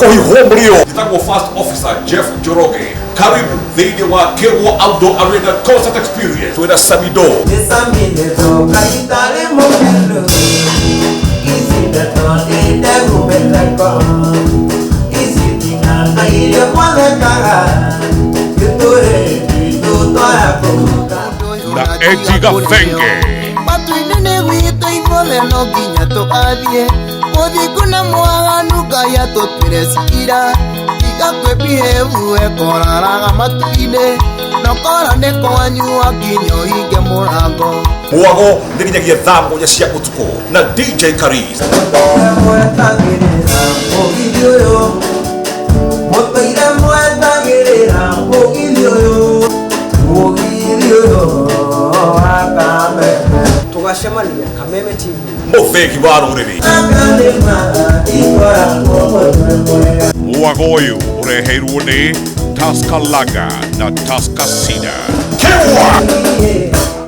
Kũhihwo mũrĩo. Njĩtagwo First Officer Jeff Njoroge. Karibu thĩinĩ wa Kĩgwa Outdoor Arena Concert Experience. Twĩna Samido. Na Eddie Gathenge. Matu-inĩ nĩ gwitũ ithuothe no nginya tũgathiĩ mũthingu na mwaganu Ngai atũtuĩre cira tiga kwĩbihĩvu ekoraraga matu-inĩ nokora nĩ kwanyu akinya ũhinge mũrango. Mwago nĩ nginyagia thaa 7 cia ũtukũ na DJ Karis. Tũgacemania Kameme TV. Mũthĩgi wa rũrĩrĩ. Mwago ũyũ ũreheirwo nĩ Tusker Lager na Tusker Cider. Kĩgwa!